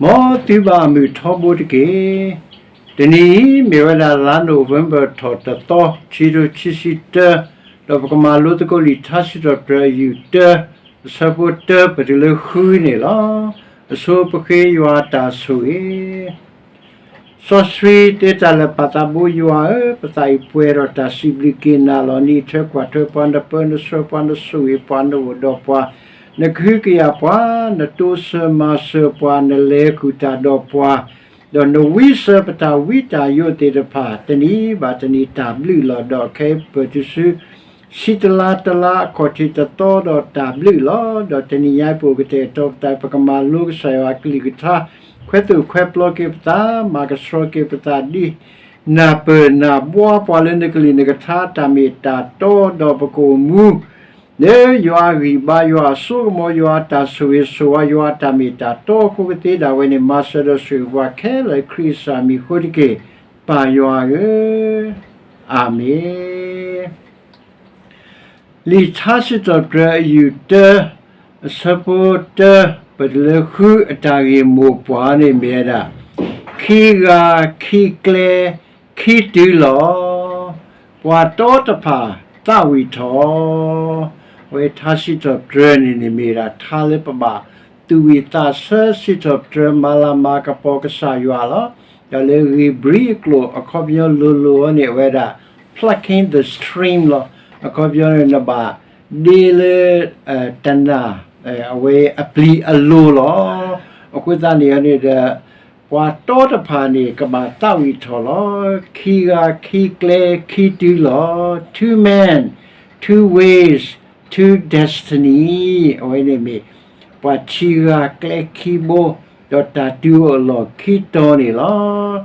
မ်သုဘၣ်မုာ်ထီဘိတက့ၢ်. တနံၤအံၤ မ့ၢ်ဝဲဒၣ်လါ November ထီၣ်တသီ ခံကထိခံဆံတၢ, ဒီးပကမၤလိသကိးလံာ်ထါစံးထီၣ်ပတြၢၤအယူၢ်တၢ, အဆၢဖိတၢ ပတုၤလၢဃုန့ၣ်လီၤ. အဆိပဃ့ယွၤအတၢ်ဆိၣ်ဂ့ၤ စီဆှံတဲတၢ်လၢ ပၢ်သးဘိယွၤဧၢ, ပသးအံၤပှဲၤဒီးတၢ်စံးဘျုးက့ၤနၤလီၤ. နအံးထွဲကွၢ်ထွဲပှၤ, နပၢနဆှၢပှၤ, နဆိၣ်ဂ့ၤပှၤ, နအိၣ်ဒီးပှၤ, နကဟုကယာ်ပှၤ, နတိစၢၤမၤစၢၤပှၤ, နလဲၤဃုာ်တၢ်ဒီးပှၤ, ဒီးနဝံစၢၤပတၢ်ဝံတၢ်ယိးသ့ၣ်တဖၣ် တနံၤဘၣ်တနံၤတၢ်ဘျုးလီၤ. ဒီးခဲအံၤပတုၤဆူ ဆံတလါတလါအခီၣ်ထံးတသီဒီးတၢ်ဘျုးလီၤ. ဒီးတနံၤညါအံၤပအိၣ်ကတဲာ်ကတီၤပသး ပကမၤလိကစၢ်ယွၤအကလုၢ်ကထါ, ခွဲသိၣ်ခွဲပျီက့ၤပသး, မၤကဆှီက့ၤပသးဒ်နၢ်ပၢၢ်နၢ်ဘှါပှၤလၢနကလုၢ်နကထါတၢ်မ့ၢ်တၢ်တီ, ဒီးပကအိၣ်မူ လၢယွၤအဂံၢ်ဘါ, ယွၤအစိကမီၤ, ယွၤအတၢ်ဆိၣ်ဂ့ၤဆိၣ်ဝါ, ယွၤအတၢ်မ့ၢ်တၢ်တီအဃိကသ့ဒၣ်ဝဲန့ၣ် မၤစၢၤဒီးဆိၣ်ဂ့ၤပှၤခဲလၢာ် ခရံာ်အမံၤအဃိတက့ၢ်, ပၢ်ယွၤဧၢ, အၤမ့ၣ်. လံာ်ထါစံးထီၣ်ပတြၢၤအယူၢ်တၢ, အဆၢဖိတၢ ပတုၤလၢဃု အတၢ်ဂ့ၢ်မိၢ်ပှၢ်န့ၣ်မ့ၢ်ဝဲဒၣ်, ခံဂၤခံကျဲ ခံတုၤလီၤ, ပှၤတီတဖၣ်သးဝံၣ်ထီၣ်. အဝဲထါစံးထီၣ်ပတြၢၤန့ၣ်န့ၣ်မ့ၢ်ဒၣ် ထါလၢပဘၣ်သူၣ်ဝံၣ်သးဆၢစံးထီၣ်ပတြၢၤ မၤလၤမၤကပီၤကစၢ်ယွၤလီၤ. ဒီးလၢဧ့ၤဘြံၤအကျိာ် အခီပညီလိၤလိၤန့ၣ် အဝဲဒၣ် plucking the string လီၤ. အခီပညီန့ၣ် နဘၣ်ဒ့လၢ တနၢ် အဝဲအပျံၤအလိၤလီၤ. အဃိသတးန့ၣ်န့ၣ်ဒီး ပှၤတီတဖၣ်န့ၣ် ကဘၣ်သးဝံၣ်ထီၣ်လီၤ. ခံဂၤခံကျဲခံတုၤလီၤ. Two men, two ways, two destiny. အဝဲန့ၣ်မ့ၢ် ပှၤခံဂၤကျဲခံဘိ, ဒီးတၢ်တုၤအိၣ်အလီၢ်ခံတီၤန့ၣ်လီၤ.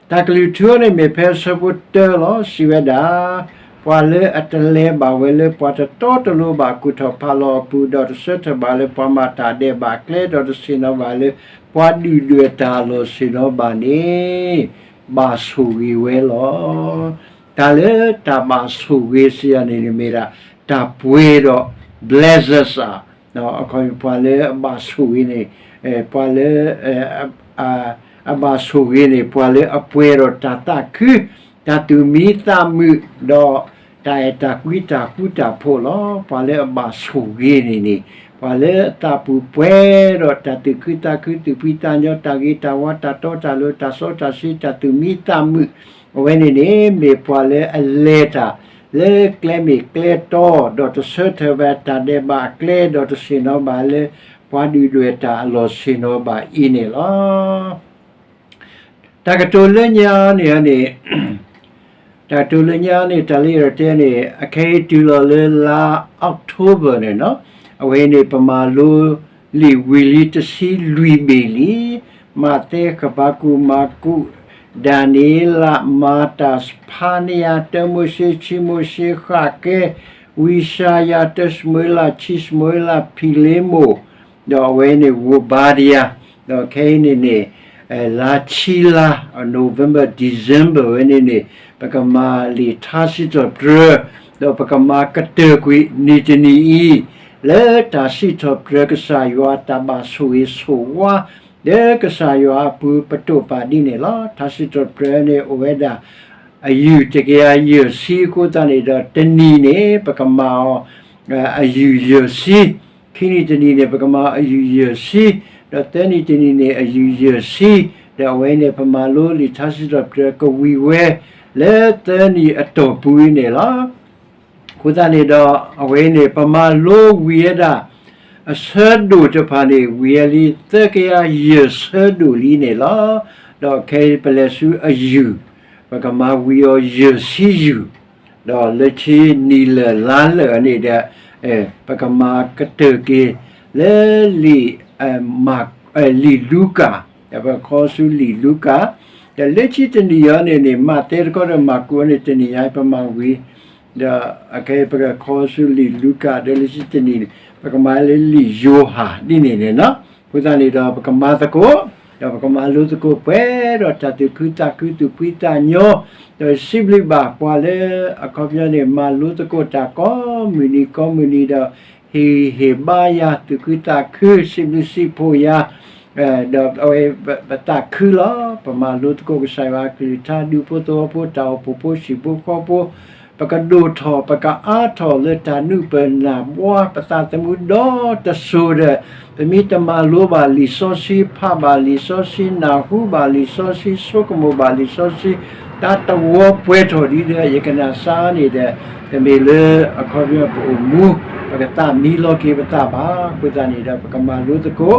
တၢ်ကလုၢ်ထူန့ၣ်မ့ၢ်ဖဲအဆၢဖိတၢလီၤ. စံးဝဲဒၣ်, ပှၤလၢအတလဲၤဘၣ်ဝဲလၢပှၤတတီတလိၤဘၣ် ကူၣ်ထီၣ်ဖးလီၤအပူၤ, ဒီးတဆၢထၢၣ်ဘၣ်လၢပှၤမၤတၢ်ဒဲးဘးအကျဲ, ဒီးတဆ့ၣ်နီၤဘၣ်လၢပှၤဒုၣ်ဒွဲၣ်တၢ်အလီၢ်ဆ့ၣ်နီၤဘၣ်န့ၣ် ဘၣ်ဆိၣ်ဂ့ၤဝဲလီၤ. တၢ်လၢတၢ်ဘၣ်ဆိၣ်ဂ့ၤစံးယၤန့ၣ်န့ၣ်မ့ၢ်ဒၣ် တၢ်ပှဲၤဒီး blesses ဧါ. အခီပညီ ပှၤလၢအဘၣ်ဆိၣ်ဂ့ၤန့ၣ် ပှၤလၢ အဘၣ်ဆိၣ်ဂ့ၤန့ၣ် ပှၤလၢအပှဲၤဒီးတၢ်သးခု, တၢ်သူၣ်မံသးမုာ်, ဒီးတၢ်အဲၣ်တၢ်ကွံတၢ်ဃူတၢ်ဖိးလီၤ. ပှၤလၢအဘၣ်ဆိၣ်ဂ့ၤန့ၣ်န့ၣ် ပှၤလၢအသးပူၤပှဲၤဒီးတၢ်သူၣ်ခုသးခု သူၣ်ဖှံသးညီ တၢ်ဂ့ၤတၢ်ဝါ တၢ်တီတၢ်လိၤ တၢ်စီတၢ်ဆှံ တၢ်သူၣ်မံသးမုာ်, အဝဲန့ၣ်န့ၣ် မ့ၢ်ပှၤလၢအလဲၤတၢ် လၢကျဲမ့ၢ်ကျဲတီ, ဒီးတဆၢထၢၣ်ဘၣ်တၢ်ဒဲးဘးအကျဲ, ဒီးတဆ့ၣ်နီၤဘၣ်လၢ ပှၤဒုၣ်ဒွဲၣ်တၢ်အလီၢ်ဆ့ၣ်နီၤဘၣ်အံၤန့ၣ်လီၤ. တၢ်ကတိၤလၢညါန့ၣ်န့ၣ် တၢ်ကတိၤလၢညါန့ၣ် တၢ်လၢယတဲန့ၣ် အခဲအံၤတုၤလီၤလၢလါ October န့ၣ်လီၤ. အဝဲန့ၣ် ပမၤလိလံာ်ဝံၤလံတဆံလွံၢ်ဘ့ၣ်လံ. မးသဲ ဃဘးကူာ် မၢ်ကူး ဒၤနံးယ့လး မၤတၢ် စဖၤနယၤ တၢမိၤၡ့ ခံမိၤၡ့ ဃးကဲ ဝံယၡါယၤ တၢၡမူၤအ့လး ခံၡမူၤအ့လး ဖံလ့မိၣ် ဒီးအဝဲန့ၣ် ဝိးဘါဒယၤ, ဒီးခဲအံၤန့ၣ်န့ၣ် လါဆံလါ November December ဝဲန့ၣ်န့ၣ် ပကမၤလံာ်ထါစံးထီၣ်ပတြၢၤ, ဒီးပကမၤကတၢၢ်ကွံာ်နံၤတနံၤအံၤ လၢတၢ်စံးထီၣ်ပတြၢၤကစၢ်ယွၤတၢ်ဘၣ်ဆိၣ်ဂ့ၤဆိၣ်ဝါ လၢကစၢ်ယွၤအပူၤပတိာ်ပာ်ဒ်န့ၣ်လီၤ. ထါစံးထီၣ်ပတြၢၤန့ၣ်အိၣ်ဝဲဒၣ် အယူၢ်တကယၤယဲၢ်ဆံအဃိသတးန့ၣ်ဒီး တနံၤန့ၣ် ပကမၤအီၤ အယူၢ်ယဲၢ်ဆံ, ခံနံၤတနံၤန့ၣ် ပကမၤအယူၢ်ယဲၢ်ဆံ, ဒီးသၢနံၤတနံၤန့ၣ် အယူၢ်ယဲၢ်ဆံ, ဒီးအဝဲန့ၣ် ပမၤလိလံာ်ထါစံးထီၣ်ပတြၢၤကဝံၤဝဲ လၢသၢနံၤအတီၢ်ပူၤအံၤန့ၣ်လီၤ. အဃိသတးန့ၣ်ဒီး အဝဲန့ၣ် ပမၤလိဝံၤဝဲဒၣ် အဆၢဒိၣ်တဖၣ်န့ၣ် ဝံၤဝဲလံ သၢကယၤယဲၢ်ဆၢဒိၣ်လံန့ၣ်လီၤ. ဒီးခဲအံၤပလဲၤဆူအယူၢ်, ပကမၤဝံၤအီၤယဲၢ်ဆံယူၢ်, ဒီးလၢခံနံၤလၢာ်လါလၢာ်န့ၣ်ဒီး ပကမၤကတၢၢ်က့ၤ လၢလံာ် လံာ်လူၤကၣ်, ဒီးပကခီဆူလံာ်လူၤကၣ်, ဒီးလၢခံတနံၤအံၤန့ၣ်န့ၣ် မးသဲတခီဒီးမၢ်ကူးန့ၣ် တနံၤညါပမၤဝံၤ, ဒီးအခဲအံၤပကခီဆူလံာ်လူၤကၣ် ဒီးလၢခံတနံၤန့ၣ် ပကမၤလၢလံာ်ယိၤဟၣ်ဒ်န့ၣ်န့ၣ်လီၤ. အဃိသတးန့ၣ်ဒီး ပကမၤသကိး, ဒီးပကမၤလိသကိးပှဲၤဒီးတၢ်သူၣ်ခုသးခုသူၣ်ဖှံသးညီ, ဒီးစံးဘျုးဘၣ်ပှၤလၢအခီပညီန့ၣ် မၤလိသကိးတၢ်ကိးမုၢ်နံၤကိးမုၢ်နံၤဒီး ဟ့ၣ်ဂံၢ်ဟ့ၣ်ဘါယၤ သူၣ်ခုသးခု စံးဘျုးစံးဖှိၣ်ယၤ, ဒီးအဝဲပသးခုလီၤ. ပမၤလိသကိးကစၢ်ယွၤအကလုၢ်ကထါ ဒူဖိသဝီဖိ တၢ်အိၣ်ဖှိၣ်ဖိ ဟံၣ်ဖိဃီဖိ, ပကဒိၣ်ထီၣ် ပကအါထီၣ်လၢတၢ်နုာ်ပၢၢ်နၢ်ဘှါ ပသးသမူဒီတစိၤဒီး ပမ့ၢ်တမၤလိဘၣ်လံာ်စီဆှံ ဖးဘၣ်လံာ်စီဆှံ နၢ်ဟူဘၣ်လံာ်စီဆှံ ဆိကမိၣ်ဘၣ်လံာ်စီဆှံ တၢ်တဝီပှဲၤထီၣ်ဒ်ဒီး ယကနၣ်စါန့ၣ်ဒီး တမ့ၢ်လၢအခီပညီပအိၣ်မူ ပကသးမံလီၤက့ၤပသးဘၣ်. အဃိသတးန့ၣ်ဒီး ပကမၤလိသကိး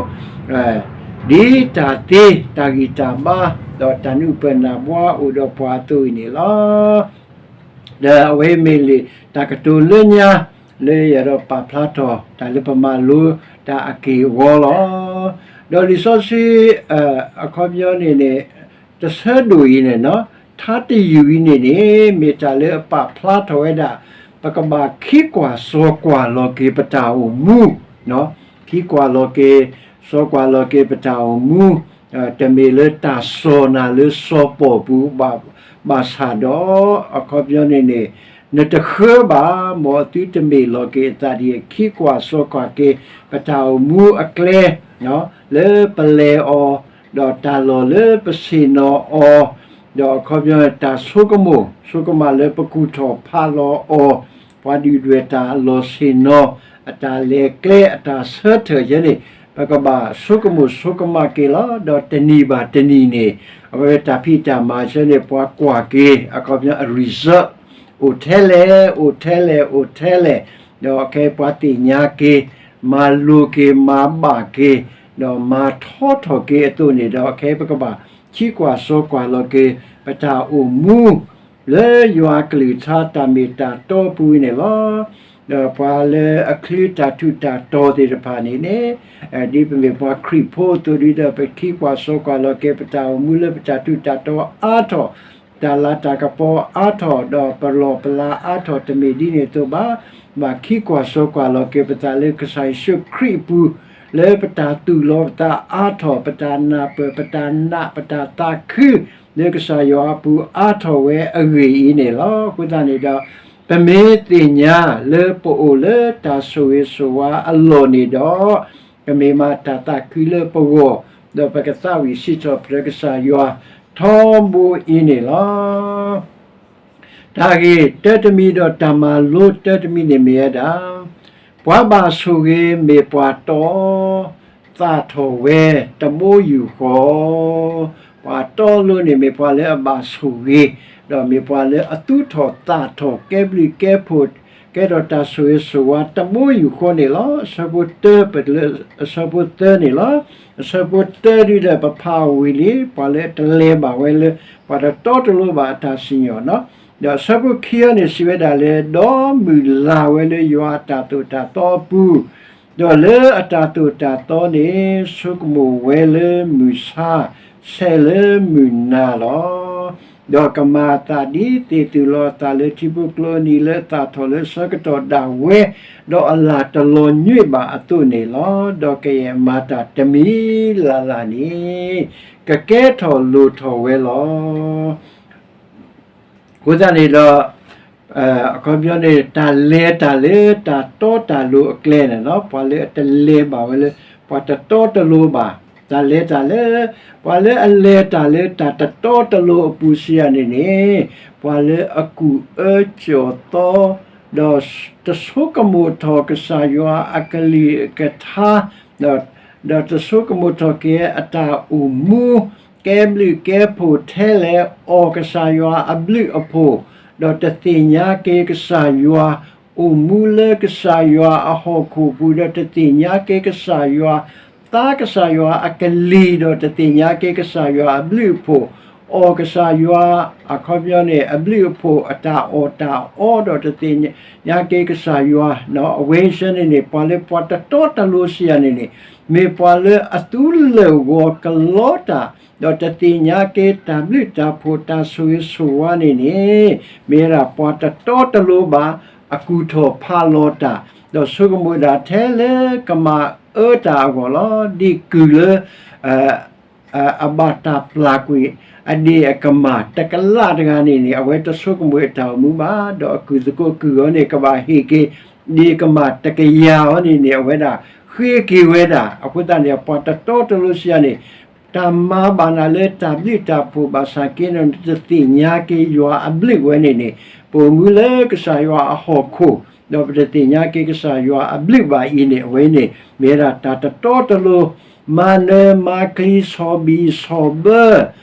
ဒ်တၢ်သ့ တၢ်ဂံၢ်တၢ်ဘါ ဒီးတၢ်နုာ်ပၢၢ်နၢ်ဘှါအိၣ်ဒီးပှၤအသိးအံၤန့ၣ်လီၤ. ဒီးအဝဲမ့ၢ်လံာ်တၢ်ကတိၤလၢညါ လၢယအဲၣ်ဒိးပာ်ဖျါထီၣ် တၢ်လၢပမၤလိတၢ်အက့ၢ်အဂီၤလီၤ. ဒီးလံာ်စီဆှံ အခီပညီန့ၣ်န့ၣ် တဆၢဒိၣ်အံၤန့ၣ် ထါတယုၢ်အံၤန့ၣ်န့ၣ် မ့ၢ်တၢ်လၢအပာ်ဖျါထီၣ်ဝဲဒၣ် ပကဘၣ်ခံကွၢ်စီကွၢ်လီၤက့ၤပတၢ်အိၣ်မူ ခံကွၢ်လီၤက့ၤ စီကွၢ်လီၤက့ၤပတၢ်အိၣ်မူ, တမ့ၢ်လၢတၢ်စီၢ်နၤလၢစီၤပီၣ်ပူၤ ဘၣ်ဆၣ်ဒီး အခီပညီန့ၣ်န့ၣ် နတဃၢဘၣ် မ်အသုတမ့ၢ်လီၤက့ၤအသးဒ်အံၤ ခံကွၢ်စီကွၢ်က့ၤ ပတၢ်အိၣ်မူအကျဲ လၢပလဲၤအီၤ ဒီးတၢ်လီၢ်လၢပဆ့ၣ်နီၤအီၤ, ဒီးအခီပညီတၢ်ဆိကမိၣ် ဆိကမးလၢပကူၣ်ထီၣ်ဖးလီၤအီၤ, ပှၤဒုၣ်ဒွဲၣ်တၢ်အလီၢ်ဆ့ၣ်နီၤ အတၢ်လဲၤကျဲအတၢ်ဆၢထၢၣ်ယဲန့ၣ် ပကဘၣ်ဆိကမိၣ်ဆိကမးက့ၤလီၤ. ဒီးတနံၤဘၣ်တနံၤန့ၣ် အဝဲတၢ်ဖံးတၢ်မၤဆၢန့ၣ် ပှၤကွၢ်က့ၤ အခီပညီအ result အိၣ်ထဲလဲၣ် အိၣ်ထဲလဲၣ် အိၣ်ထဲလဲၣ်, ဒီးခဲအံၤပှၤသ့ၣ်ညါက့ၤ မၤလိၤက့ၤ မၤဘၣ်က့ၤ ဒီးမၤထီထီၣ်က့ၤအသိးန့ၣ်ဒီး ခဲအံၤပကဘၣ် ခံကွၢ်စီကွၢ်လီၤက့ၤ ပတၢ်အိၣ်မူ လၢယွၤအကလုၢ်ကထါတၢ်မ့ၢ်တၢ်တီပူၤန့ၣ်လီၤ. ဒီးပှၤလၢအချုးတၢ်ထူးတၢ်တီၤသ့ၣ်တဖၣ်န့ၣ်န့ၣ် ဒ်ပမ့ၢ်ပှၤခရံာ်ဖိအသိးဒ်ဒီး ပခံကွၢ်စီကွၢ်လီၤက့ၤ ပတၢ်အိၣ်မူလၢပတၢ်ထူးတၢ်တီၤအါထီၣ်, တၢ်လၤတၢ်ကပီၤအါထီၣ် ဒီးပလီၢ်ပလၤအါထီၣ် တမ့ၢ်ဒ်န့ၣ်အသိးဘၣ်. ဘၣ်ခံကွၢ်စီကွၢ်လီၤက့ၤပသးလၢကစၢ်ယ့ၣ်ၡူးခရံာ်အပူၤ လၢပတၢ်သူၣ်လီၤပသးအါထီၣ် ပတၢ်နၢ်ပၢၢ် ပတၢ်နာ် ပတၢ်သးခု လၢကစၢ်ယွၤအပူၤအါထီၣ်ဝဲအဂ့ၢ်အံၤန့ၣ်လီၤ. အဃိသတးန့ၣ်ဒီး ပမ့ၢ်သ့ၣ်ညါလၢပအိၣ်လၢတၢ်ဆိၣ်ဂ့ၤဆိၣ်ဝါအလီၢ်န့ၣ်ဒီး ပမ့ၢ်မၤတၢ်သးခုလၢပဂီၢ် ဒီးပကသးဝံၣ်စံးထီၣ်ပတြၢၤကစၢ်ယွၤထီဘိအံၤန့ၣ်လီၤ. တၢ်ဂ့ၢ်တၢတမံၤဒီးတၢ်မၤလိတၢတမံၤန့ၣ်မ့ၢ်ဝဲဒၣ် ပှၤဘၣ်ဆိၣ်ဂ့ၤမ့ၢ်ပှၤတီ သၣ်ထီၣ်ဝဲတဘိယူၢ်ဃီ, ပှၤတီလိၤန့ၣ်မ့ၢ်ပှၤလၢအဘၣ်ဆိၣ်ဂ့ၤ, ဒီးမ့ၢ်ပှၤလၢအသူၣ်ထီၣ်သၣ်ထီၣ် ကဲဘျုးကဲဖှိၣ် ကဲထီၣ်တၢ်ဆိၣ်ဂ့ၤဆိၣ်ဝါတဘိယူၢ်ဃီန့ၣ်လီၤ. အဆၢဖိတၢ ပလၢအဆၢဖိသၢန့ၣ်လီၤ. အဆၢဖိတၢဒ်ဒီးပဖးဝံၤလံ ပှၤလၢအတလဲၤဘၣ်ဝဲလၢ ပှၤတတီတလိၤဘၣ်အတၢ်စံၣ်ညီၣ်နီၤ, ဒီးအဆၢဖိခံအံၤန့ၣ် စံးဝဲဒၣ်လၢ ဒီးမုၢ်လၢ်ဝဲလၢယွၤအတၢ်သိၣ်တၢ်သီအပူၤ, ဒီးလၢအတၢ်သိၣ်တၢ်သီန့ၣ် ဆိကမိၣ်ဝဲလၢမုၢ်ဆါ ဆဲးလၢမုၢ်နၤလီၤ. ဒီးကမၤအသးဒ်သ့ၣ်သူၣ်လီၤအသးလၢထံဖိကျိအနံၤ လၢအသၣ်ထီၣ်လၢဆၢကတီၢ်ဒၣ်ဝဲ, ဒီးအလၢ်တလီၤညွံးဘၣ်အသိးန့ၣ်လီၤ. ဒီးကယဲၢ်မၤတၢ်တမံၤလၢ်လၢ်န့ၣ် ကကဲထီၣ်လိၣ်ထီၣ်ဝဲလီၤ. အဃိသတးန့ၣ်ဒီး အခီပညီန့ၣ် တၢ်လဲၤတၢ်လၢတၢ်တီတၢ်လိၤအကျဲန့ၣ်လီၤ. ပှၤလၢအတလဲၤဘၣ်ဝဲလၢ ပှၤတတီတလိၤဘၣ်, တၢ်လဲၤတၢ်လၢ ပှၤလၢအလဲၤတၢ်လၢတၢ်တတီတလိၤအပူၤစံးယၤန့ၣ်န့ၣ် ပှၤလၢအကူၣ်အၢကၠီၣ်သီ ဒီးတဆိကမိၣ်ထီၣ်ကစၢ်ယွၤအကလုၢ်အကထါ ဒီး ဒီးတဆိကမိၣ်ထီၣ်က့ၤအတၢ်အိၣ်မူ ကဲဘျုးကဲဖှိၣ်ထဲလဲၣ် အီၣ်ကစၢ်ယွၤအဘျုးအဖှိၣ်, ဒီးတသ့ၣ်ညါက့ၤကစၢ်ယွၤ အိၣ်မူလၢကစၢ်ယွၤအဟီၣ်ခိၣ်ပူၤ, ဒီးတသ့ၣ်ညါက့ၤကစၢ်ယွၤ သါကစၢ်ယွၤအကလံၤ, ဒီးတသ့ၣ်ညါက့ၤကစၢ်ယွၤအဘျုးအဖှိၣ်, အီၣ်ကစၢ်ယွၤ အခီပညီန့ၣ် အဘျုးအဖှိၣ်အတၢ်အီၣ်တၢ်အီ, ဒီးတသ့ၣ်ညါက့ၤကစၢ်ယွၤ အဝဲဆၢန့ၣ်န့ၣ် ပှၤလၢပှၤတတီတလိၤစံးယၤန့ၣ်န့ၣ် မ့ၢ်ပှၤလၢအသူလၢာ်ဂီၤကလီတၢ်, ဒီးတသ့ၣ်ညါက့ၤတၢ်ဘျုးတၢ်ဖှိၣ်တၢ်ဆိၣ်ဂ့ၤဆိၣ်ဝါန့ၣ်န့ၣ် မ့ၢ်ဝဲဒၣ်ပှၤတတီတလိၤဘၣ် အကူၣ်ထီၣ်ဖးလီၤတၢ်, ဒီးဆိကမိၣ်ဒၣ်ထဲလၢကမၤအၢတၢ်အဂီၢ်လီၤ. ဒ်ကုၢ်လၢ အဘၣ်တၢ်ပျၢ်ကွံာ် အဒ့ၣ်အကမၢ်တကလးတဂၤန့ၣ်န့ၣ် အဝဲတဆိကမိၣ်အတၢ်အိၣ်မူဘၣ်, ဒီးအကုၢ်သကိးကုၢ်အီၤန့ၣ် ကဘၣ်ဟ့ၣ်က့ၤ ဒ့ၣ်ကမၢ်တကယၤအီၤန့ၣ်န့ၣ် အဝဲဒၣ်ဃ ဃ့က့ၤဝဲဒၣ်. အဃိသတးန့ၣ် ပှၤတတီတလိၤစံးယၤန့ၣ်, တၢ်မၤဘၣ်နၤလၢတၢ်ဘျုးတၢ်ဖှိၣ်ဘၣ်ဆၣ်က့န့ၣ် နတသ့ၣ်ညါက့ၤယွၤအဘျုးဝဲန့ၣ်န့ၣ်, ပအိၣ်မူလၢကစၢ်ယွၤအဟီၣ်ခိၣ်, ဒီးပတသ့ၣ်ညါက့ၤကစၢ်ယွၤအဘျုးဘၣ်အံၤန့ၣ် အဝဲန့ၣ် မ့ၢ်ဝဲဒၣ်တၢ်တတီတလိၤ, မၤနၢၤမၤချံ ဆီၣ်ဘံၣ်ဆီၣ်ဘၢ,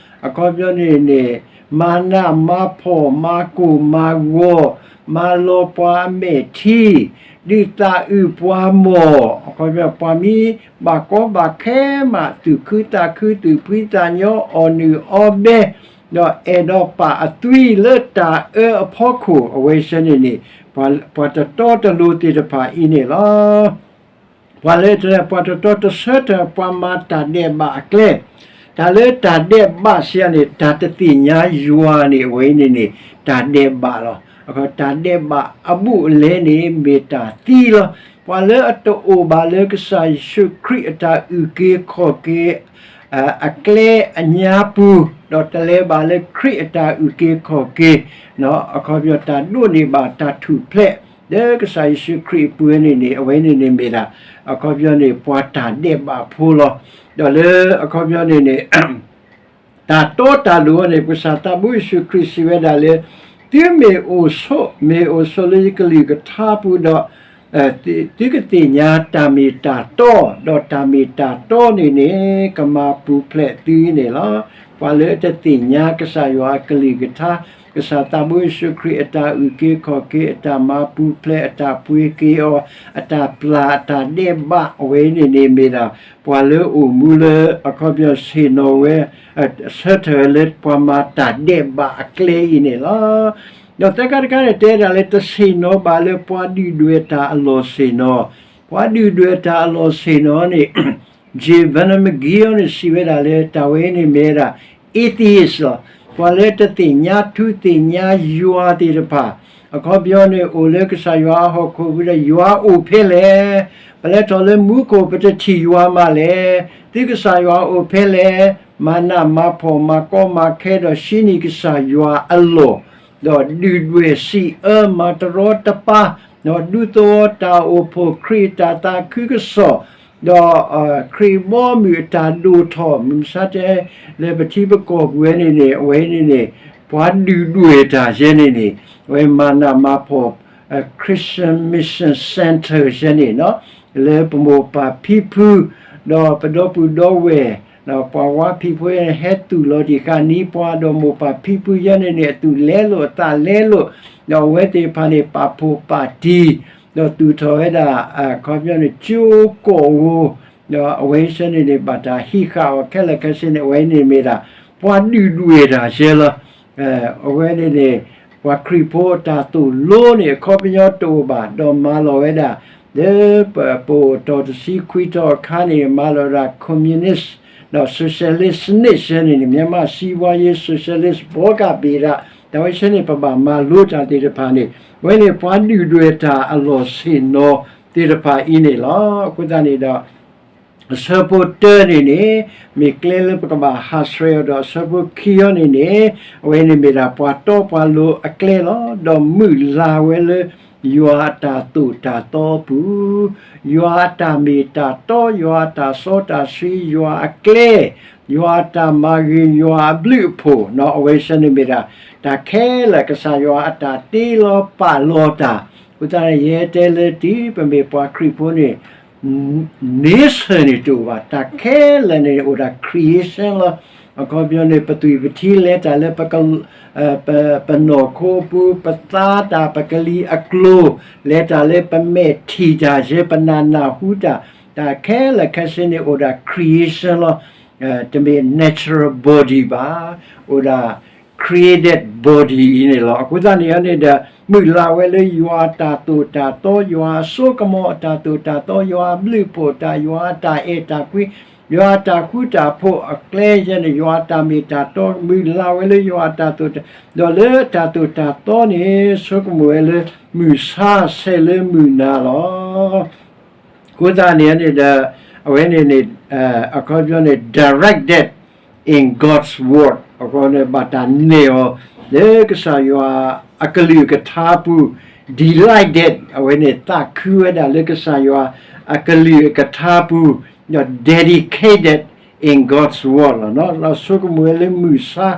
အခီပညီန့ၣ်န့ၣ်, မၤနးမၤဖှီၣ် မၤကိၢ်မၤဂီၤ, မၤလီၤပှၤအမဲာ်ထံ, ဒုးသးအုးပှၤမီၢ်, အခီပညီ ပှၤမ့ၢ်ဘၣ်ကီဘၣ်ခဲမး သူၣ်ခုသးခု သူၣ်ဖှံသးညီ အီၣ်နုၢ်အီဘဲ, ဒီးအဲၣ်ဒိးပာ်အသွံၣ်လၢတၢ်အၢအဖီခိၣ် အဝဲဆၢန့ၣ်န့ၣ်, ပှၤတတီတလိၤသ့ၣ်တဖၣ်အံၤန့ၣ်လီၤ. ပှၤလၢတလဲၣ် ပှၤတတီတဆၢထၢၣ် ပှၤမၤတၢ်ဒဲးဘးအကျဲ, တၢ်လၢတၢ်ဒဲးဘးစံးယၤန့ၣ် တၢ်တသ့ၣ်ညါယွၤန့ၣ် အဝဲအံၤန့ၣ်န့ၣ် တၢ်ဒဲးဘးလီၤ. တၢ်ဒဲးဘးအဘူးအလဲန့ၣ် မ့ၢ်တၢ်သံလီၤ. ပှၤလၢအတအိၣ်ဘၣ်လၢကစၢ်ယ့ၣ်ၡူးခရံာ်အတၢ်အုၣ်က့ၤခီၣ်က့ၤ အကျဲအညါပူၤ, ဒီးတလဲၤဘၣ်လၢခရံာ်အတၢ်အုၣ်က့ၤခီၣ်က့ၤ, အခီပညီတၢ်ဒိးန့ၢ်ဘၣ်တၢ်ထူၣ်ဖျဲး လၢကစၢ်ယ့ၣ်ၡူးခရံာ်အပူၤန့ၣ်န့ၣ် အဝဲန့ၣ်န့ၣ်မ့ၢ်ဒၣ် အခီပညီန့ၣ် ပှၤတၢ်ဒဲးဘးဖိလီၤ. ဒီးလၢအခီပညီန့ၣ်န့ၣ် တၢ်တီတၢ်လိၤန့ၣ် ပကစၢ်သးဘိယ့ၣ်ၡူးခရံာ်စံးဝဲဒၣ်လၢ သုမ့ၢ်အိၣ်ဆိး မ့ၢ်အိၣ်ဆိးလၢယကလုၢ်ကထါပူၤဒီး သုကသ့ၣ်ညါတၢ်မ့ၢ်တၢ်တီ, ဒီးတၢ်မ့ၢ်တၢ်တီန့ၣ်န့ၣ် ကမၤပူၤဖျဲးသုန့ၣ်လီၤ. ပှၤလၢတသ့ၣ်ညါကစၢ်ယွၤအကလုၢ်ကထါ, ကစၢ်သးဘိယ့ၣ်ၡူးခရံာ်အတၢ်အုၣ်က့ၤခီၣ်က့ၤ အတၢ်မၤပူၤဖျဲး အတၢ်ပှ့ၤက့ၤအီၤ အတၢ်ပျၢ်အတၢ်ဒဲးဘး အဝဲန့ၣ်န့ၣ်မ့ၢ်ဒၣ် ပှၤလၢအိၣ်မူလၢ အခီပညီဆ့ၣ်နီၤဝဲ ဆၢထၢၣ်လၢပှၤမၤတၢ်ဒဲးဘးအကျဲအံၤန့ၣ်လီၤ. ဒီးသၢခါတခါန့ၣ် တဲဒၣ်လၢတဆ့ၣ်နီၤဘၣ်လၢပှၤဒုၣ်ဒွဲၣ်တၢ်အလီၢ်ဆ့ၣ်နီၤ, ပှၤဒုၣ်ဒွဲၣ်တၢ်အလီၢ်ဆ့ၣ်နီၤန့ၣ် J Vernon McGee န့ၣ် စံးဝဲဒၣ်လၢ တၢ်ဝဲန့ၣ်မ့ၢ်ဝဲဒၣ် atheist လီၤ. ပှၤလၢတသ့ၣ်ညါထူသ့ၣ်ညါယွၤသ့ၣ်တဖၣ်, အခီပညီန့ၣ် အိၣ်လၢကစၢ်ယွၤအဟီၣ်ခိၣ်ပူၤဒီး ယွၤအိၣ်ဖဲလဲၣ်, ပလဲၤထီၣ်လၢမူခိၣ် ပတထံၣ်ယွၤမးလဲၣ်, သုကစၢ်ယွၤအိၣ်ဖဲလဲၣ်, မၤနးမၤဖှီၣ် မၤကီမၤခဲ ဒီးဆှံနံၣ်ကစၢ်ယွၤအလီၢ်, ဒီးဒုၣ်ဒွဲၣ်စံးအၢ မၤတရီတပါ, ဒီးဒူသဝီတၢ်အိၣ်ဖှိၣ်ခရံာ်အတၢ်သးခုကစီၣ်, ဒီး ခရံာ်ဘီမုၢ်အတၢ်ဒိၣ်ထီၣ် မုၢ်မဆါတဲ လၢပထံပကီၢ်ပူၤဝဲန့ၣ်န့ၣ် အဝဲန့ၣ်န့ၣ် ပှၤဒုၣ်ဒွဲၣ်တၢ်ယဲန့ၣ်န့ၣ် အဝဲမၤနးမၤဖှီၣ် Christian Mission Center ယဲန့ၣ် လၢပမိၢ်ပၢ်ဖံဖု ဒီးပဒီပုၢ်ဒီဝဲၢ် ဒီးပှၤဝါဖံးဖိ ဟဲသူၣ်လီၤတံၢ်ဃာ်န့ၢ်ပှၤ ဒီးမိၢ်ပၢ်ဖံဖုယဲန့ၣ်န့ၣ် အသူၣ်လဲလိာ်အသးလဲလိာ်, ဒီးအဝဲသ့ၣ်တဖၣ်န့ၣ် ပာ်ဖှိၣ်ပာ်တံၢ် ဒီးသူၣ်ထီၣ်ဝဲဒၣ် အခီပညီန့ၣ် ကၠိကီၢ်ဧိၤ, ဒီးအဝဲဆဲန့ၣ်န့ၣ် ဘၣ်တၢ်ဟံးဃာ်အီၤခဲလၢာ်ခဲဆ့န့ၣ် အဝဲန့ၣ်မ့ၢ်ဒၣ် ပှၤဒုၣ်ဒွဲၣ်တၢ်ယဲလီၤ. အဝဲန့ၣ်န့ၣ် ပှၤခရံာ်ဖိအတၢ်သိၣ်လိန့ၣ် အခီပညီတအိၣ်ဘၣ် ဒီးမၤလီၤဝဲဒၣ် လၢပအိၣ်တီၢ်တဆံခွံတီၤအခါန့ၣ် မၤလီၤဝဲဒၣ် communist ဒီး socialist စနစ်ယဲန့ၣ်န့ၣ် မြန်မာ့စီးပွားရေး socialist ဘောဂဗေဒ တၢ်ဝဲဆဲန့ၣ် ပဘၣ်မၤလိတၢ်သ့ၣ်တဖၣ်န့ၣ် အဝဲန့ၣ်ပှၤဒုၣ်ဒွဲၣ်တၢ်အလီၢ်ဆ့ၣ်နီၤသ့ၣ်တဖၣ်အံၤန့ၣ်လီၤ. အဃိသတးန့ၣ်ဒီး အဆၢဖိတၢန့ၣ်န့ၣ် မ့ၢ်ကျဲလၢပကဘၣ်ဟးဆှဲးအီၤဒီး အဆၢဖိခံအံၤန့ၣ်န့ၣ် အဝဲန့ၣ်မ့ၢ်ဒၣ်ပှၤတီပှၤလိၤအကျဲလီၤ. ဒီးမုၢ်လၢ်ဝဲလၢ ယွၤအတၢ်သိၣ်တၢ်သီအပူၤ, ယွၤအတၢ်မ့ၢ်တၢ်တီ, ယွၤအတၢ်စီတၢ်ဆှံ, ယွၤအကျဲ, ယွၤအတၢ်မၤဂ့ၤ, ယွၤအဘျုးအဖှိၣ်, အဝဲဆဲန့ၣ်မ့ၢ်ဒၣ် တၢ်ခဲလၢာ်ကစၢ်ယွၤအတၢ်တ့လီၤပာ်လီၤတၢ်. အဃိသတးန့ၣ် ယဟဲတဲလၢတံၤ ပမ့ၢ်ပှၤခရံာ်ဖိန့ၣ် nature န့ၣ်တအိၣ်ဘၣ်, တၢ်ခဲလၢာ်န့ၣ်အိၣ်ဒၣ် creation လီၤ. အခီပညီန့ၣ် ပသွံၣ်ပထံလဲၤတၢ်လၢ ပ ပနီၢ်ခိအပူၤ, ပသါတၢ် ပကလံၤအကျိၤ, လဲၤတၢ်လၢပမဲာ်ထံၣ်တၢ်ယဲ ပနၢ်နၢ်ဟူတၢ်, တၢ်ခဲလၢာ်ခဲဆ့န့ၣ်အိၣ်ဒၣ် creation လီၤ. တမ့ၢ် natural body ဘၣ်, အိၣ်ဒၣ် created body အံၤန့ၣ်လီၤ. အဃိသတးန့ၣ်န့ၣ်ဒီး မုၢ်လၢ်ဝဲလၢယွၤအတၢ်သိၣ်တၢ်သီ, ယွၤအစိကမီၤအတၢ်သိၣ်တၢ်သီ, ယွၤအဘျုးအဖှိၣ်တၢ်, ယွၤအတၢ်အဲၣ်တၢ်ကွံ, ယွၤအတၢ်ဃူတၢ်ဖိးအကျဲယဲန့ၣ် ယွၤအတၢ်မ့ၢ်တၢ်တီ, မုၢ်လၢ်ဝဲလၢယွၤအတၢ်သိၣ်တၢ်, ဒီးလၢတၢ်သိၣ်တၢ်သီန့ၣ် ဆိကမိၣ်ဝဲလၢ မုၢ်ဆါဆဲးလၢမုၢ်နၤလီၤ. အဃိသတးန့ၣ်န့ၣ်ဒီး အဝဲန့ၣ်န့ၣ် အခီပညီန့ၣ် directed in God's word အဃိန့ၣ် ဘၣ်တၢ်နဲၣ်အီၤ လၢကစၢ်ယွၤအကလုၢ်ကထါပူၤ delighted အဝဲန့ၣ် သးခုဝဲဒၣ်လၢကစၢ်ယွၤအကလုၢ်အကထါပူၤ, ဒီး dedicated in God's word လီၤ. ဒီးဆိကမိၣ်ဝဲလၢမုၢ်ဆါ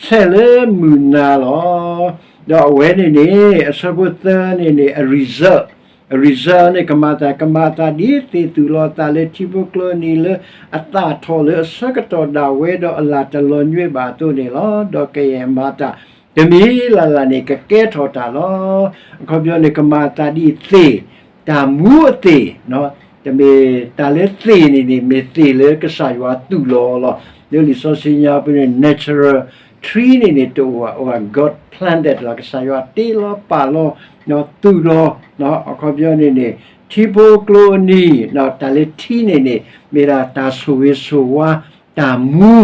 ဆဲးလၢမုၢ်နၤလီၤ. ဒီးအဝဲန့ၣ်န့ၣ် အဆၢဖိသၢန့ၣ်န့ၣ် အ result, အ result န့ၣ် ကမၤသး, ကမၤသးဒ်သ့ၣ်သူၣ်လီၤသးလၢထံဖိကျိအနံၤလၢအသၣ်ထီၣ်လၢအဆၢကတီၢ်ဒၣ်ဝဲဒီးအလၤတလီၤညွံးဘၣ်အသိးန့ၣ်လီၤ. ဒီးကယဲၢ်မၤတၢ်တမံၤလၢ်လၢ်န့ၣ် ကကဲထီၣ်တၢ်လီၤ. အခီပညီန့ၣ် ကမၤသးဒ်သ့ၣ်, တၢ်မူအသ့ၣ်, တမ့ၢ်တၢ်လၢသ့ၣ်န့ၣ်န့ၣ် မ့ၢ်သ့ၣ်လၢကစၢ်ယွၤသူၣ်လီၤလီၤ. လၢလံာ်စီဆှံညါပူၤန့ၣ် natural tree န့ၣ်န့ၣ် တအိၣ်ဘၣ်, အိၣ်ဘၣ် God planted လီၤ. ကစၢ်ယွၤတ့လီၤပာ်လီၤ, ဒီးသူၣ်လီၤ, အခီပညီန့ၣ်န့ၣ် ထံဖိကျိအနံၤ, တၢ်လၢထံန့ၣ်န့ၣ် မ့ၢ်ဒၣ်တၢ်ဆိၣ်ဂ့ၤဆိၣ်ဝါ, တၢ်မူ,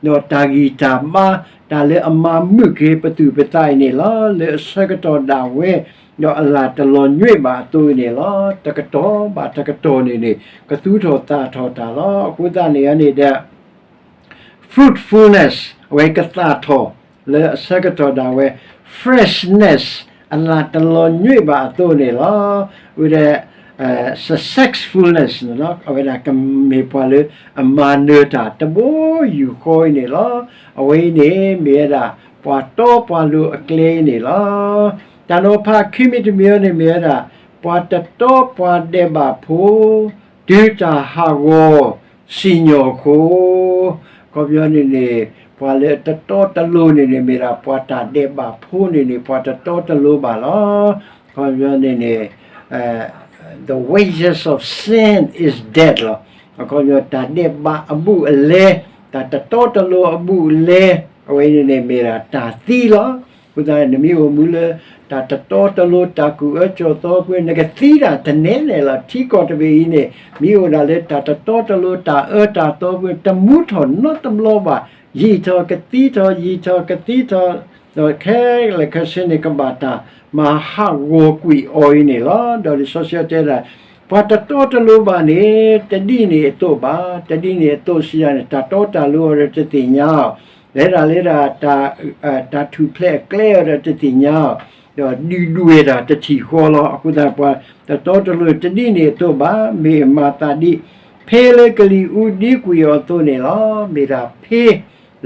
ဒီးတၢ်ဂံၢ်တၢ်ဘါ, တၢ်လၢအမၤမုာ်က့ၤပသူၣ်ပသးအံၤန့ၣ်လီၤ. လၢအဆၢကတီၢ်ဒၣ်ဝဲ, ဒီးအလၤတလီၤညွံးဘၣ်အသိးအံၤန့ၣ်လီၤ. တကတီၢ်ဘၣ်တကတီၢ်န့ၣ်န့ၣ် ကသူၣ်ထီၣ်သၣ်ထီၣ်တၢ်လီၤ. အဃိသတးန့ၣ်န့ၣ်ဒီး fruitfulness အဝဲကသၣ်ထီၣ်လၢအဆၢကတီၢ်ဒၣ်ဝဲ, freshness အလၤတလီၤညွံးဘၣ်အသိးန့ၣ်လီၤ. ဝဲဒီး successfulness န့ၣ်လီၤ. အဝဲဒၣ်ကမ့ၢ်ပှၤလၢအမၤနၢၤတၢ်တဘိယူၢ်ဃီအံၤန့ၣ်လီၤ. အဝဲအံၤန့ၣ် မ့ၢ်ဝဲဒၣ်ပှၤတီပှၤလိၤအကျဲအံၤန့ၣ်လီၤ. တၢ်နီၤဖးခံမံၤတမံၤအံၤန့ၣ် မ့ၢ်ဝဲဒၣ် ပှၤတတီပှၤဒဲးဘးဖိ တုၤတၢ်ဟးဂီၤစံၣ်ညီၣ်အဃိ, အခီပညီန့ၣ်န့ၣ် ပှၤလၢအတတီတလိၤန့ၣ်န့ၣ် မ့ၢ်ဒၣ်ပှၤတၢ်ဒဲးဘးဖိန့ၣ်န့ၣ် ပှၤတတီတလိၤဘၣ်လီၤ. အခီပညီန့ၣ်န့ၣ် the wages of sin is death လီၤ. အခီပညီ တၢ်ဒဲးဘးအဘူးအလဲ, တၢ်တတီတလိၤအဘူးအလဲ, အဝဲန့ၣ်န့ၣ် မ့ၢ်ဒၣ်တၢ်သံလီၤ. အဃိသတး နမ့ၢ်အိၣ်မူလၢတၢ်တတီတလိၤ တၢ်ကူၣ်အၢကူၣ်သီအပူၤ နကသံဒၣ်တနဲနဲလီၤ. ထံကီၢ်တဘ့ၣ်အံၤန့ၣ် မ့ၢ်အိၣ်ဒၣ်လၢတၢ်တတီတလိၤ တၢ်အၢတၢ်သီအပူၤ တမူထီၣ်နီတဘျီဘၣ်. ယံာ်ထီၣ်ကသံထီၣ် ယံာ်ထီၣ်ကသံထီၣ်, ဒီးခဲလၢာ်ခဲဆ့န့ၣ် ကဘၣ်တၢ်မၤဟးဂီၤကွံာ်အီၤအံၤန့ၣ်လီၤ. ဒီးလံာ်စီဆှံတဲဒၣ် ပှၤတတီတလိၤဘၣ်န့ၣ် တဒ်န့ၣ်အသိးဘၣ်. တဒ်န့ၣ်အသိးစံးယၤန့ၣ် တၢ်တီတၢ်လိၤအီၤဒီးတသ့ၣ်ညါအီၤ, လဲၤဒၣ်လဲၤဒၣ် တၢ်ထူၣ်ဖျဲးအကျဲအီၤဒီးတသ့ၣ်ညါအီၤ, ဒီးဒုၣ်ဒွဲၣ်တၢ်တထံၣ်ဃီလီၤ. အဃိသတး ပှၤတတီတလိၤတဒ်န့ၣ်အသိးဘၣ်. မ့ၢ်မၤသးဒ် ဖ့လၢကလံၤအူဒံကွံာ်အီၤအသိးန့ၣ်လီၤ. မ့ၢ်ဒၣ်ဖ့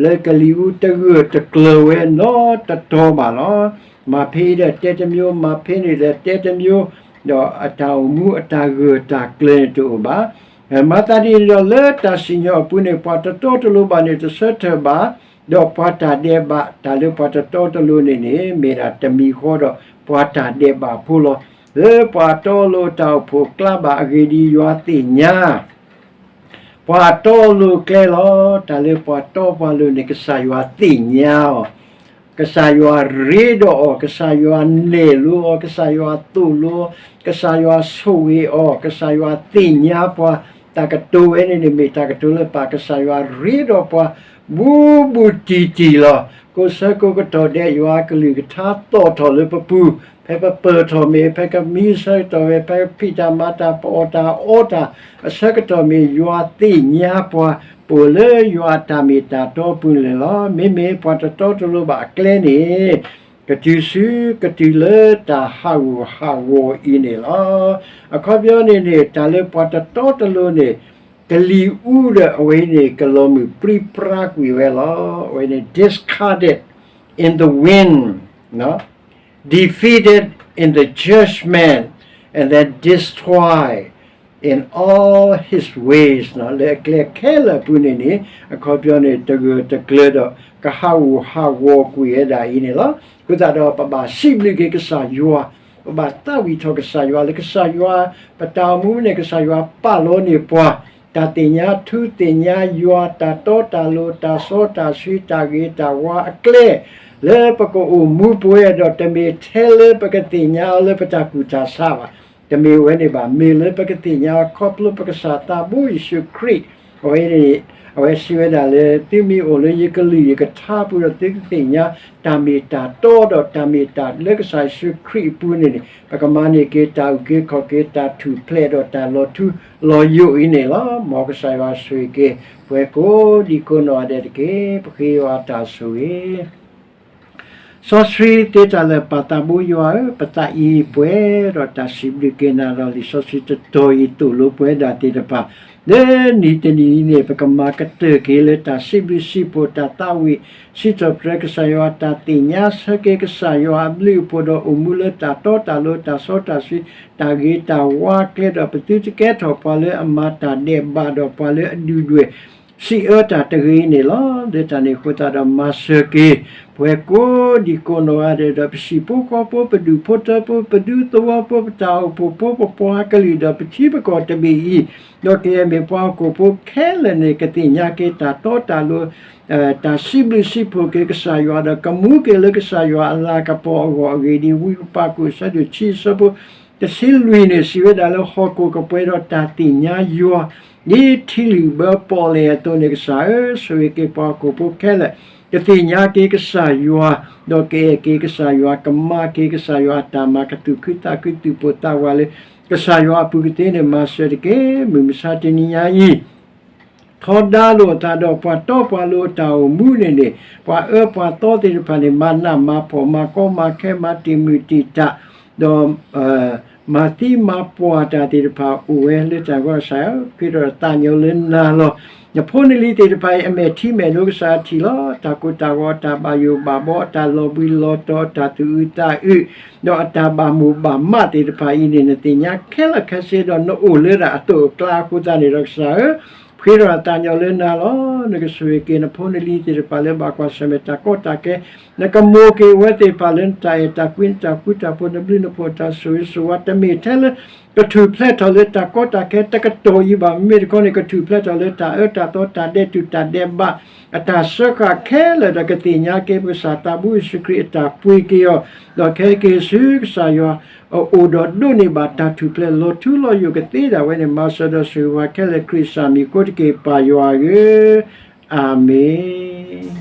လၢကလံၤအူတဂၢၢ်တကျၢၤဝဲနီတတီဘၣ်လီၤ. မၤဖ့ဒီးတဲတမျိုး, မၤဖ့န့ၣ်ဒီးတဲတမျိုး, ဒီးအတၢ်အိၣ်မူအတၢ်ဂၢၢ်တၢ်ကျၢၤန့ၣ်တအိၣ်ဘၣ်. မၤသးဒ်န့ၣ်ဒီး လၢတၢ်စံၣ်ညီၣ်အပူၤန့ၣ် ပှၤတတီတလိၤဘၣ်န့ၣ် တဆၢထၢၣ်ဘၣ်, ဒီးပှၤတၢ်ဒဲးဘး တၢ်လၢပှၤတတီတလိၤန့ၣ်န့ၣ် မ့ၢ်ဒၣ်တမံၤဃီဒီးပှၤတၢ်ဒဲးဘးဖိလီၤ. လၢပှၤတီလိၤအတၢ်အိၣ်ဖှိၣ်ကျါဘၣ်အဂ့ၢ်ဒ်အံၤ ယွၤသ့ၣ်ညါ ပှၤတီလိၤကျဲလီၤ. တၢ်လၢပှၤတီပှၤလိၤန့ၣ် ကစၢ်ယွၤသ့ၣ်ညါအီၤ, ကစၢ်ယွၤရ့ဒီးအီၤ, ကစၢ်ယွၤနဲၣ်လိအီၤ, ကစၢ်ယွၤသိၣ်လိအီၤ, ကစၢ်ယွၤဆိၣ်ဂ့ၤအီၤ, ကစၢ်ယွၤသ့ၣ်ညါပှၤ, တၢ်ကတိၤဝဲန့ၣ်န့ၣ် မ့ၢ်တၢ်ကတိၤလၢပၢ်ကစၢ်ယွၤရ့ဒီးပှၤ ဘူးဘူးတံၢ်တံၢ်လီၤ. ကိးဆၢကိးကတီၢ်ဒဲး ယွၤအကလုၢ်ကထါသီၣ်ထီၣ်လၢပပူၤ, ဖဲပပၢၢ်ထီၣ်မ့ၢ်, ဖဲကမံအဆၢကတီၢ်မ့ၢ်, ဖဲကဖံးတၢ်မၤတၢ် ပအီၣ်တၢ်အီတၢ်အဆၢကတီၢ်မ့ၢ်, ယွၤသ့ၣ်ညါပှၤ ပအိၣ်လၢယွၤအတၢ်မ့ၢ်တၢ်တီပူၤန့ၣ်လီၤ. မ့မ့ၢ်ပှၤတတီတလိၤဘၣ်အကျဲန့ၣ် ကတုၤဆူကတုၤလၢတၢ်ဟးဂူာ်ဟးဂီၤအံၤန့ၣ်လီၤ. အခီပညီန့ၣ်န့ၣ် တၢ်လၢပှၤတတီတလိၤန့ၣ် ကလံၤအူဒီးအဝဲန့ၣ် ကလီၤမုၢ်ပြံပြါကွံာ်ဝဲလီၤ. အဝဲန့ၣ် discarded in the wind, defeated in the judgment, and then destroyed in all his ways လီၤ. လၢအကျဲခဲလၢာ်အပူၤန့ၣ်န့ၣ် အခီပညီန့ၣ် တဂၢၢ်တကျၢၤဒီး ကဟးဂူာ်ဟးဂီၤကွံာ်ဝဲဒၣ်အံၤန့ၣ်လီၤ. အဃိသတးဒီး ပဘၣ်စံးဘျုးက့ၤကစၢ်ယွၤ, ပဘၣ်သးဝံၣ်ထီၣ်ကစၢ်ယွၤ လၢကစၢ်ယွၤ ပတၢ်အိၣ်မူန့ၣ် ကစၢ်ယွၤပာ်လီၤန့ၢ်ပှၤ တၢ်သ့ၣ်ညါထူသ့ၣ်ညါယွၤ တၢ်တီတၢ်လိၤ တၢ်စီတၢ်ဆှံ တၢ်ဂ့ၤတၢ်ဝါအကျဲ လၢပကအိၣ်မူပဝဲဒီး တမ့ၢ်ထဲလၢပကသ့ၣ်ညါအီၤလၢပတၢ်ကူၣ်တၢ်ဆးဘၣ်. တမ့ၢ်ဝဲန့ၣ်ဘၣ်. မ့ၢ်လၢပကသ့ၣ်ညါအီၤခီဖျိပကစၢ်သးဘိယ့ၣ်ၡူးခရံာ်. အဝဲန့ၣ် အဝဲစံးဝဲဒၣ်လၢ သုမ့ၢ်အိၣ်လၢယကလုၢ်ယကထါပူၤဒီး သုကသ့ၣ်ညါ တၢ်မ့ၢ်တၢ်တီဒီး တၢ်မ့ၢ်တၢ်လၢကစၢ်ယ့ၣ်ၡူးခရံာ်အပူၤန့ၣ်န့ၣ် ပကမၤန့ၢ်က့ၤတၢ်အုၣ်က့ၤခီၣ်က့ၤ တၢ်ထူၣ်ဖျဲးဒီးတၢ်လီၤထူလီၤယိာ်အံၤန့ၣ်လီၤ. မ်ကစၢ်ယွၤဆိၣ်ဂ့ၤက့ၤ ပှၤကိးဒံကိးနီၢ်ဂၤဒဲးတက့ၢ်. ပဃ့ယွၤအတၢ်ဆိၣ်ဂ့ၤ စီဆှံသ့တၢ်လၢာ် ပၢ်သးဘိယွၤဧၢ, ပသးအံၤပှဲၤဒီးတၢ်စံးဘျုးက့ၤနၤဒီး လံာ်စီဆှံတတီၤအံၤသိၣ်လိပှၤဒၣ်သ့ၣ်တဖၣ်, လၢနံၤတနံၤအံၤန့ၣ် ပကမၤကတၢၢ်က့ၤလၢတၢ်စံးဘျုးစံးဖှိၣ် တၢ်သးဝံၣ် စံးထီၣ်ပတြၢၤကစၢ်ယွၤ, တၢ်သ့ၣ်ညါဆၢက့ၤကစၢ်ယွၤအဘျုးအဖှိၣ်ဒီး အိၣ်မူလၢတၢ်တီတၢ်လိၤ တၢ်စီတၢ်ဆှံ တၢ်ဂ့ၤတၢ်ဝါကျဲဒီး ပသုတကဲထီၣ်ပှၤလၢအမၤတၢ်ဒဲးဘးဒီး ပှၤလၢအဒုၣ်ဒွဲၣ် စံးအၢတၢ်တဂ့ၤန့ၣ်လီၤ. လၢတၢ်န့ၣ်အဃိသတးဒီး မၤစၢၤက့ၤ ပှၤကိးဒံကိးနီၢ်ဂၤဒဲးဒီး ပဟံၣ်ဖိဃီဖိ ပဒူၣ်ဖိထၢဖိ ပဒူသဝီဖိ ပတၢ်အိၣ်ဖှိၣ်ဖိ ပပှၤကလုာ်ဒီး ပထံပကီၢ်တဘ့ၣ်အံၤ, ဒီးကယဲၢ်မ့ၢ်ပှၤဟီၣ်ခိၣ်ဖိခဲလၢာ်န့ၣ် ကသ့ၣ်ညါက့ၤတၢ်တီတၢ်လိၤ တၢ်စံးဘျုးစံးဖှိၣ်က့ၤကစၢ်ယွၤဒီး ကမူက့ၤလၢကစၢ်ယွၤအလၤကပီၤအဂီၢ်အဂ့ၢ်ဒ်အံၤ, ဝံပာ်ကူၣ်အဆၢဒိၣ်ခံ အဆၢဖိတဆံလွံၢ်န့ၣ် စံးဝဲဒၣ်လၢ ဟီၣ်ခိၣ်ကပှဲၤဒီးတၢ်သ့ၣ်ညါယွၤ ဒ်ထံလုၢ်ဘၢပီၣ်လဲၣ်အသိးန့ၣ် ကစၢ်ဧၢ, ဆိၣ်ဂ့ၤက့ၤပှၤဟီၣ်ခိၣ်ဖိခဲလၢာ် ကသ့ၣ်ညါက့ၤကစၢ်ယွၤ, ဒီးကအဲၣ်က့ၤကစၢ်ယွၤ, ကမၤက့ၤကစၢ်ယွၤအတၢ်မၤ, ကသူၣ်ခုသးခု သူၣ်ပိၢ်သးဝးလၢ ကစၢ်ယွၤအပူၤကသ့န့ၣ် မၤစၢၤတက့ၢ်. မုၢ်မဆါတနံၤညါအံၤ ထီဒါလိာ်အသးဒီး ပှၤတီပှၤလိၤအတၢ်အိၣ်မူန့ၣ်န့ၣ်, ပှၤအၢပှၤသီသ့ၣ်တဖၣ်န့ၣ် မၤနးမၤဖှီၣ် မၤကီမၤခဲ မၤတံာ်မုၢ်တံာ်တာ်, ဒီး မၤသံမၤပှၢ်တၢ်သ့ၣ်တဖၣ်အိၣ်ဝဲလၢတၢ်ဂီၢ် ကစၢ်ဧၢ, ဖံးထီၣ်သးညီလၢနၤလီၤ. နဖိနလံၤသ့ၣ်တဖၣ်အံၤ အမဲာ်ထံမဲာ်နိကစၢ်ထံၣ်လီၤ. တၢ်ကိၢ်တၢ်ဂီၤ အတၢ်ဘၣ်ယိၣ်ဘၣ်ဘီ အတၢ်လီၤဘှံးလီၤတီၤ အတၢ်သူၣ်အုးသးအုး ဒီးအတၢ်ဘၣ်မိၣ်ဘၣ်မးသ့ၣ်တဖၣ်အံၤန့ၣ် နသ့ၣ်ညါခဲလၢာ်ခဲဆ့ဒီး နအိၣ်လၢဒၣ်အသိးအကျါအဃိသတးန့ၣ်ဒီး ကစၢ်ဧၢ, ဖံးထီၣ်သးညီလၢနၤလီၤ. နကဆိၣ်ဂ့ၤက့ၤနဖိနလံၤသ့ၣ်တဖၣ်လၢဘၣ်ကွၢ်ဆၢၣ်မဲာ်တၢ်ကီတၢ်ခဲ, နကမိၣ်က့ၤအဝဲသ့ၣ်တဖၣ်လၢနတၢ်အဲၣ်တၢ်ကွံ နတၢ်ဃူတၢ်ဖိး နဘျုးနဖှိၣ် တၢ်ဆိၣ်ဂ့ၤဆိၣ်ဝါ တမ့ၢ်ထဲလၢ ကထူၣ်ဖျဲးထီၣ်လၢတၢ်ကီတၢ်ခဲတကတီၢ်အံၤဘၣ်. မ့မ့ၢ်တခီန့ၣ် ကထူၣ်ဖျဲးထီၣ်လၢတၢ်အၢတၢ်သီ တၢ်ဒဲးတူၢ်တၢ်ဒဲးဘး အတၢ်စၢဃာ်ခဲလၢာ်ဒီး ကသ့ၣ်ညါက့ၤပကစၢ်သးဘိယ့ၣ်ၡူးခရံာ်အတၢ်ပှ့ၤက့ၤအီၤ, ဒီးကဟဲက့ၤဆူကစၢ်ယွၤအအိၣ်ဒီးဒိးန့ၢ်ဘၣ်တၢ်ထူၣ်ဖျဲးလီၤထူလီၤယိာ်ကသ့ဒၣ်ဝဲန့ၣ် မၤစၢၤဒီးဆိၣ်ဂ့ၤပှၤခဲလၢာ် ခရံာ်စၢ်မံၤအဃိတက့ၢ်ပၢ်ယွၤဧၢ, အၤမ့ၣ်.